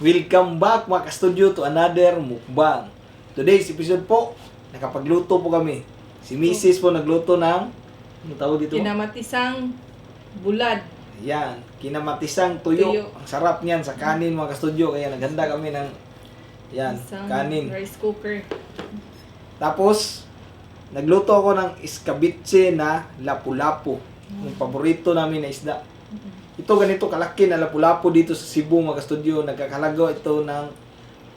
Welcome back mga ka-studio to another mukbang. Today's episode po, nakapagluto po kami. Si Mrs. po nagluto ng, ano tawag dito? Kinamatisang bulad. Yan, kinamatisang tuyo. Tuyo. Ang sarap niyan sa kanin mga ka-studio. Kaya naghanda kami ng, yan, Isang kanin. rice cooker. Tapos, nagluto ako ng iskabitse na lapu-lapu. Yung paborito namin na isda. Ito ganito kalaki na lapu-lapu dito sa Cebu mga studio. Nagkakalaga ito ng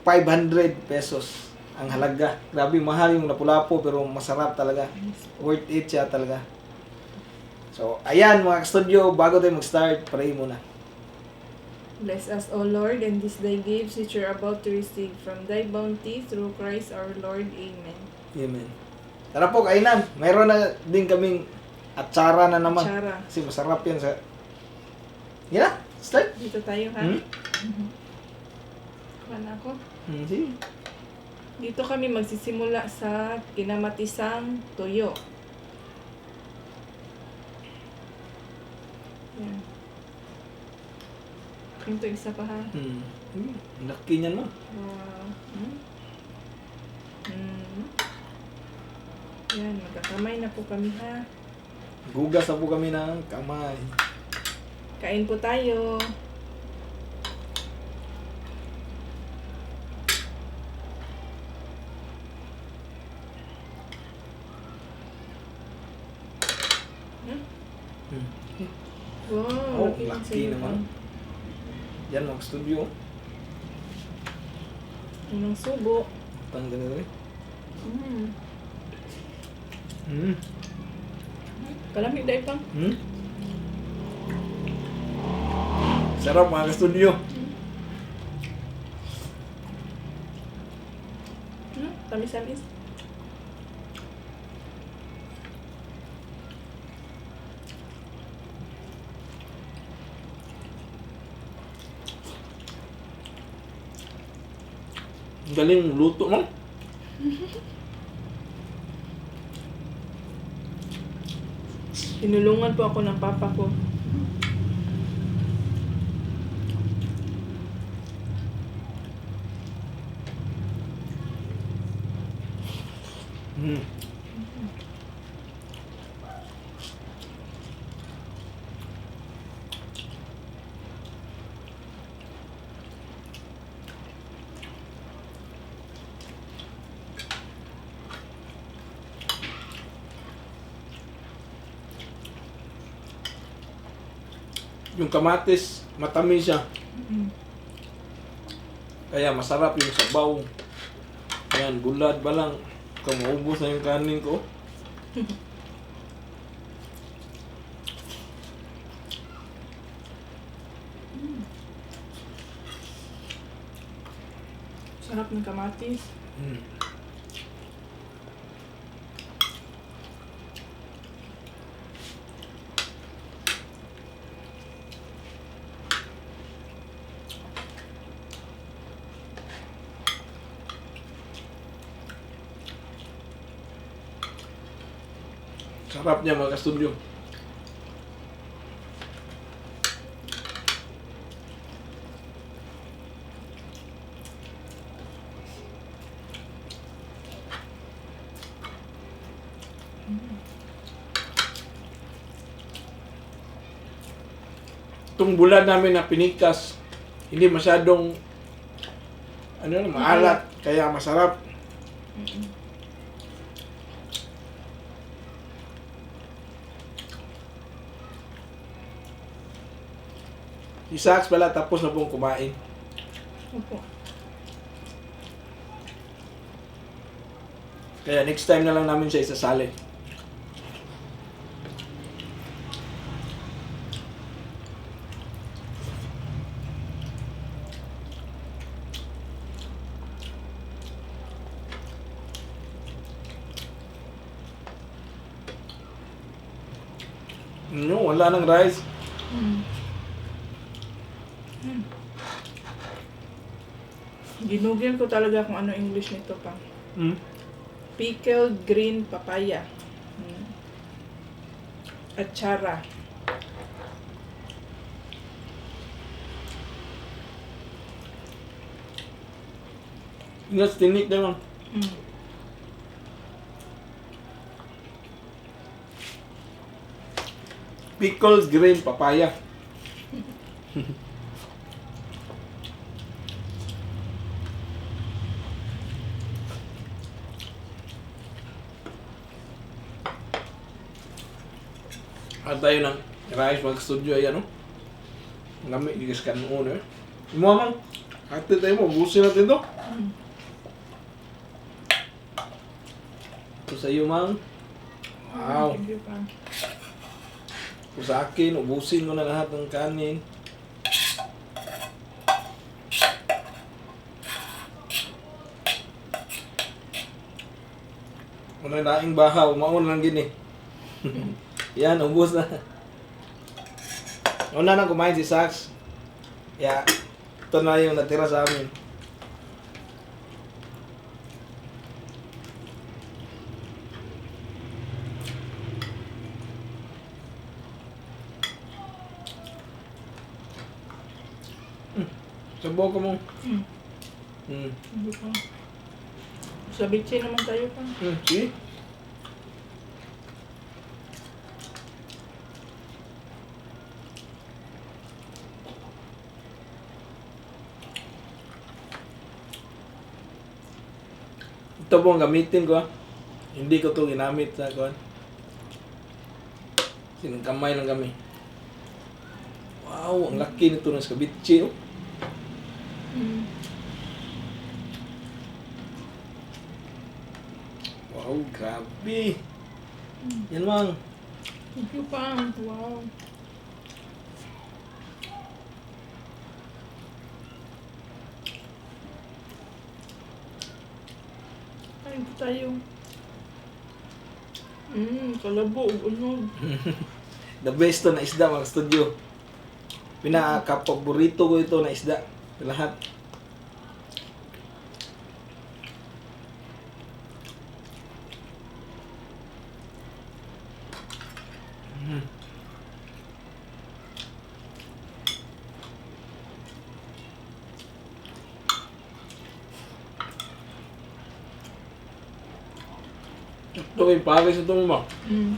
500 pesos ang halaga. Grabe mahal yung lapu-lapu pero masarap talaga. Worth it siya talaga. So, ayan mga studio, bago tayo mag-start, pray muna. Bless us, O Lord, and this thy gifts which we are about to receive from thy bounty through Christ our Lord. Amen. Amen. Tara po, kainan. Mayroon na din kaming atsara na naman. Atsara. Kasi masarap yan sa... Yan na, start. Dito tayo, ha? Kuha ako. Sige. Dito kami magsisimula sa kinamatisang tuyo. Yan. Ito isa pa, ha? Laki niyan mo. Wow. Yan, magkakamay na po kami, ha? Gugas na po kami ng kamay. Kain po tayo. Wow, Laki naman. Yan mga studio. Unang subo. Tanggal na rin. Kalamig dahil pang. Sarap mga studio. Tamis-tamis. Galing luto no? Tinulungan po ako ng papa ko. Yung kamatis, matamis siya. Kaya masarap yung sabaw. Ayan, bulad ba lang. Maubos na yung kanin ko. Sarap ng kamatis. Sarap niya mga studio. Itong bulad namin na pinikas, hindi masyadong maalat, kaya masarap. Si Sax pala tapos na pong kumain. Opo. Kaya next time na lang namin siya isasali. Wala nang rice. Ginugil ko talaga kung ano English nito pa. Pickled green papaya. Atsara. Ingat tinik na, ma'am. Mm. Pickled green papaya. At tayo ng rice mag-studio ay ano? Nami, gigas ka nung una eh. Imo man, hati tayo mo, busin natin to. Mm. Ito sa iyo, mang. Wow. Thank you, pa. Ito sa akin, ubusin mo na lahat ng kanin. Una naing bahaw, maun lang gini. Yan, ubus na. Una nang kumain si Sax. Ya, ito na yung natira sa amin. Subo ko mo. Mm. Hmm. Thank you, pa. Sa bitchin naman tayo, pa. See? Ito po ang gamitin ko. Hindi ko ito ginamit sa kuwan. Sinong kamay lang kami. Wow, ang laki nito ng skabitchi. Oh. Mm. Wow, grabe. Yan mang. Thank you, pa. Wow. Kain po tayo. Kalabo, unog. The best to na isda mga studio. Pinaka-paborito ko ito na isda. Lahat. Ito yung pares ito mo. Mm.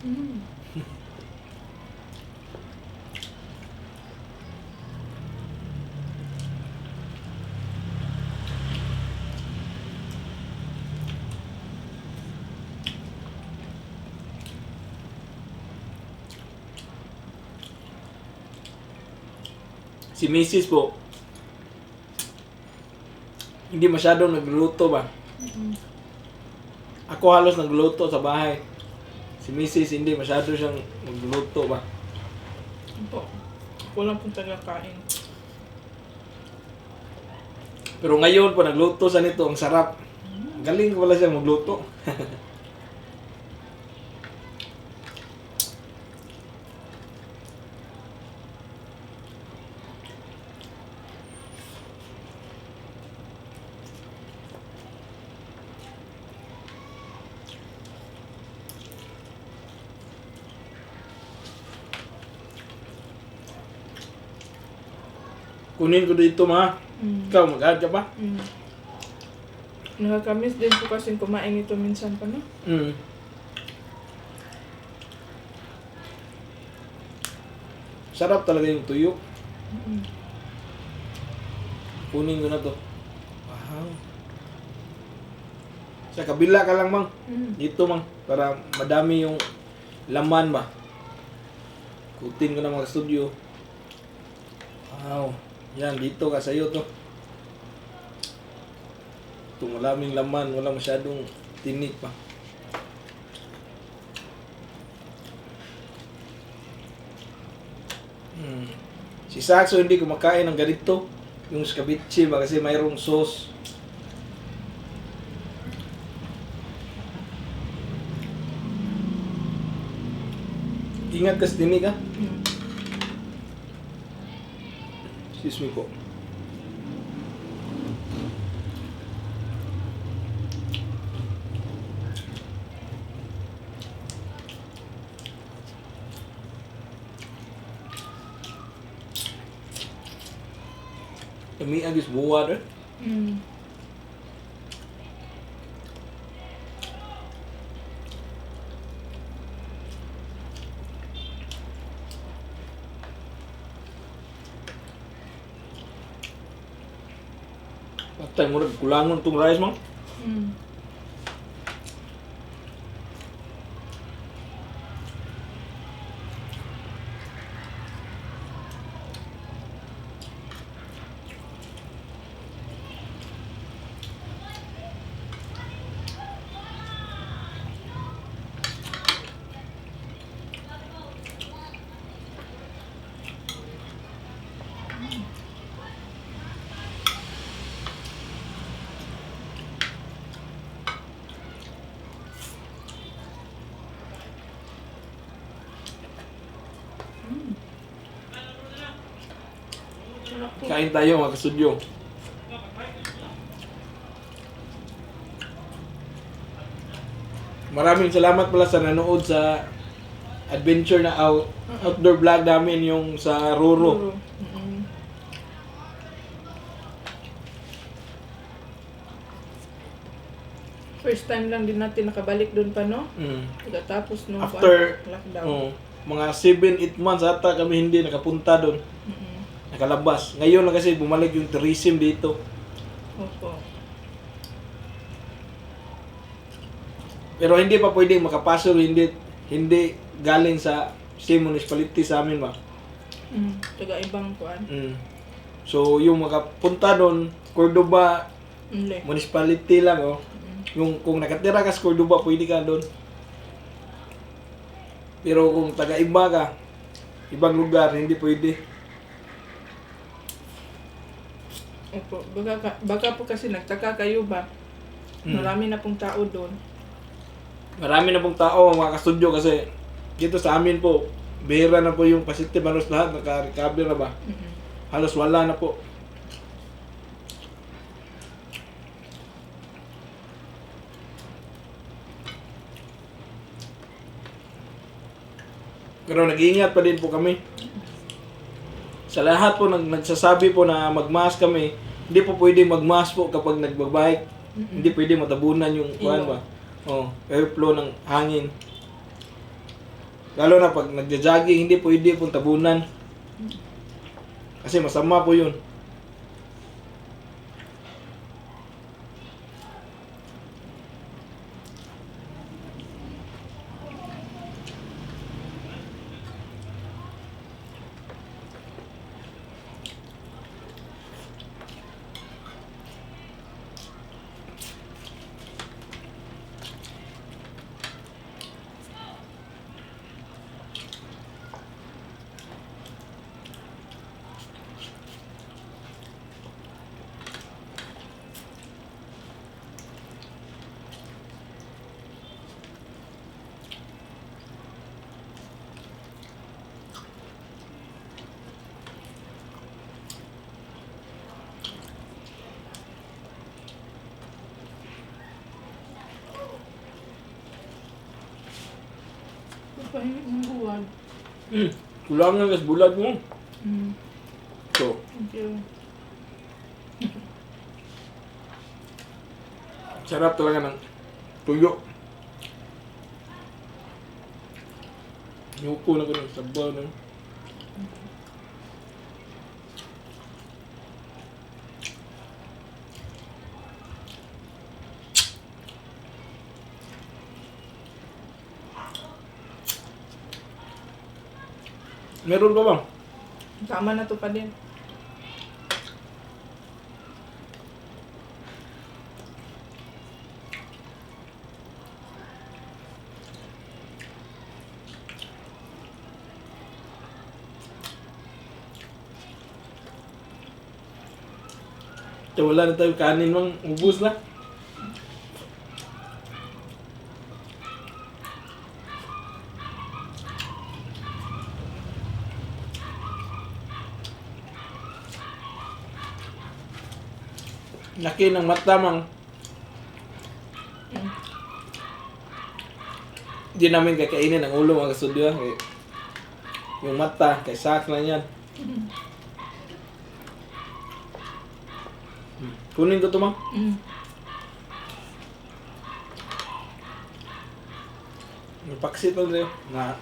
Mm. Si Mrs. po, hindi masyadong nagluluto ba? Mm. Ako halos nagluluto sa bahay. Si Mrs. hindi masyado siyang nagluluto ba? Ito. Walang pong taga-kain. Pero ngayon po nagluto sa nito, ang sarap. Galing ko pala siya magluto. Kunin ko dito ma. Mm. Ikaw mag-add ka pa? Mm. Nakakamiss din po kasi kumain ito minsan pa, no? Mm. Sarap talaga yung tuyo. Mm. Kunin ko na to. Wow. Sa kabila ka lang mang. Mm. Dito mang. Para madami yung laman ba. Kutin ko na mga studio. Wow. Yan, dito ka sa'yo to. Ito maraming laman. Wala masyadong tinik pa. Si Saxo hindi kumakain ng ganito. Yung scabeche ba kasi mayroong sauce. Ingat ka sa tinig ha. Mm. Excuse me po. Kami agis buwad eh. Mm. Patay mo rin, kulangon itong rice mo. Mm. Sarap po. Kain tayo mga kasudyo. Maraming salamat pala sa nanood sa adventure na outdoor vlog namin yung sa Ruro. Mm. First time lang din natin nakabalik doon pa, no? Mm. Pagkatapos nung After lockdown. mga 7-8 months ata kami hindi nakapunta doon. Mm. Nakalabas. Ngayon lang kasi bumalik yung tourism dito. Opo. Pero hindi pa pwedeng makapasok, hindi galing sa same municipality sa amin ba. Taga ibang kuan. Mm. So yung makapunta doon, Cordoba Hindi. municipality lang oh. Yung kung nakatira ka sa Cordoba, pwede ka doon. Pero kung taga-iba ka, ibang lugar, hindi pwede. Opo. Baka po kasi nagtaka kayo ba? Marami na pong tao doon. Marami na pong tao, mga kastudyo, kasi dito sa amin po, bihira na po yung positive, halos lahat naka-recover na ba? Halos wala na po. Pero nag-iingat pa din po kami. Sa lahat po nagsasabi po na mag-mask kami, hindi po pwede mag-mask po kapag nagbabike. Hindi pwede matabunan yung kuan ba. Airflow ng hangin. Lalo na pag nagja-jogging, hindi pwede po tabunan. Kasi masama po yun. Pahinit ng buwan. Kulangan kas bulag mo. So, Thank you. sarap talaga ng tuyo. Yuko na ko ng sabaw na. Meron ba bang? Tama na to pa din. Wala na tayo kanin mang ubus na. Laki ng mata mang. Hindi namin kakainin ang ulo mga studio. Eh, yung mata, kay sak lang yan. Kunin ko to mang. Yung paksit lang sa'yo. Na.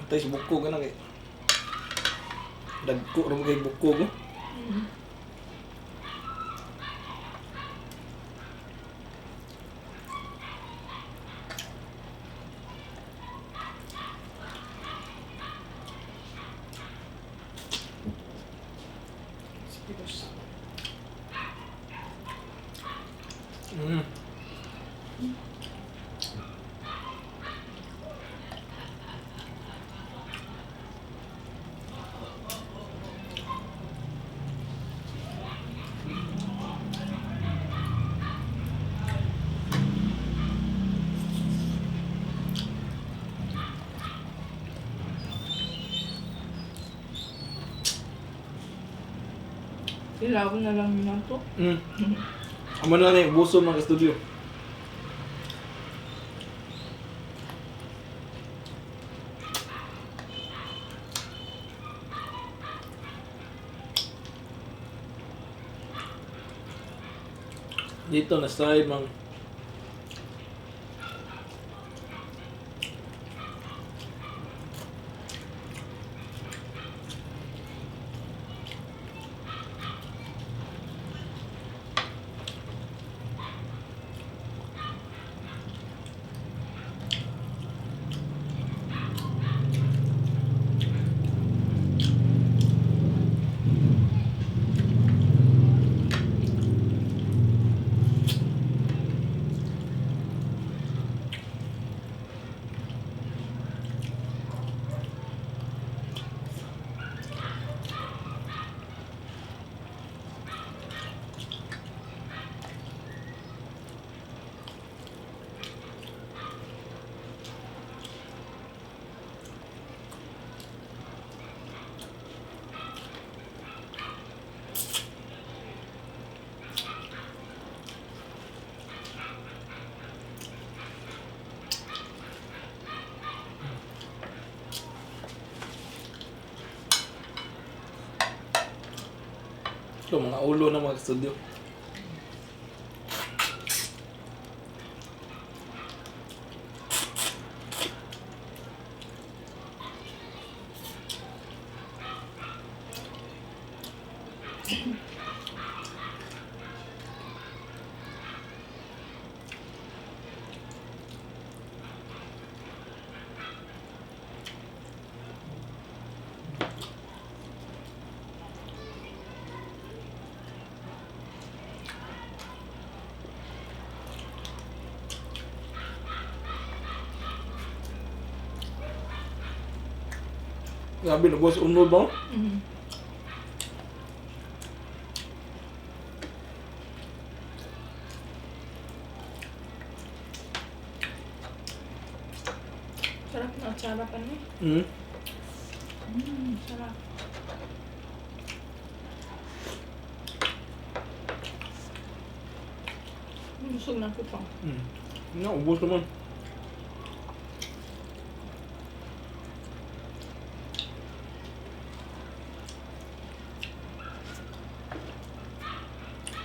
Ito is buko ka na kay. Dagko rin mo kay buko ko. Mm. Ilaw na lang yun to. Amo na yung buso mga studio. Dito na side mang ito mga ulo ng mga studio. Sabi na boss, unod ba? Sarap na atsara pa niya. Sarap. Busog na ko pa. Ubus naman.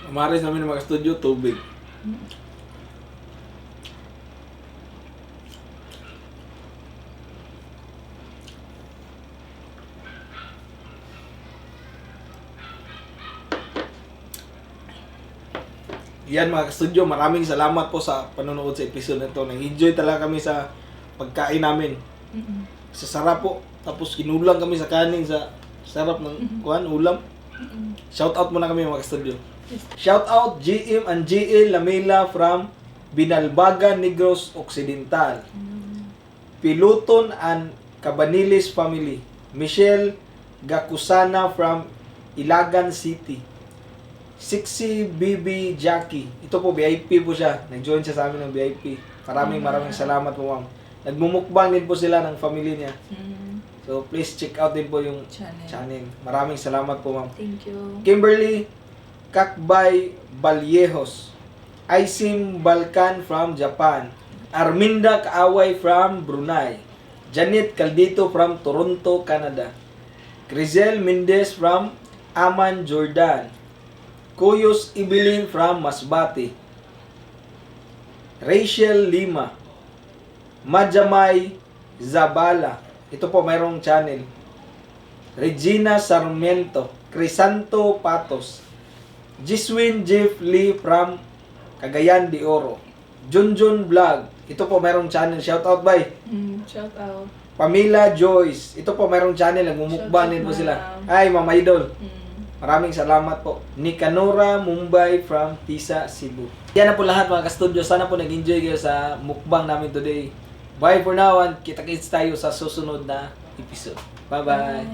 Amaris namin ng mga studio, tubig. Yan mga studio, maraming salamat po sa panonood sa episode na ito. Nag-enjoy talaga kami sa pagkain namin. Sa sarap po. Tapos kinulang kami sa kanin sa sarap ng ulam. Shout out muna kami mga studio. Shout out GM and GL Lamela from Binalbagan, Negros Occidental. Piluton and Cabaniles family. Michelle Gakusana from Ilagan City. Sixy BB Jackie. Ito po, VIP po siya. Nag-join siya sa amin ng VIP. Maraming salamat po, ma'am. Nagmumukbang din po sila ng family niya. So, please check out din po yung channel. Maraming salamat po, ma'am. Thank you. Kimberly Kakbay Valjejos. Aisim Balkan from Japan. Arminda Kaaway from Brunei. Janet Caldito from Toronto, Canada. Crizel Mendez from Amman, Jordan. Kuyos Ibilin from Masbate. Rachel Lima. Majamay Zabala. Ito po mayroong channel. Regina Sarmiento. Crisanto Patos. Jiswin Jeff Lee from Cagayan de Oro. Junjun Vlog. Ito po mayroong channel. Shout out, bye. Shout out. Pamela Joyce. Ito po mayroong channel. Nagmumukbang din po sila. Ay, Mama Idol. Maraming salamat po. Nicanora Mumbai from Tisa, Cebu. Yan na po lahat mga ka-studio. Sana po nag-enjoy kayo sa mukbang namin today. Bye for now and kita-kits tayo sa susunod na episode. Bye-bye.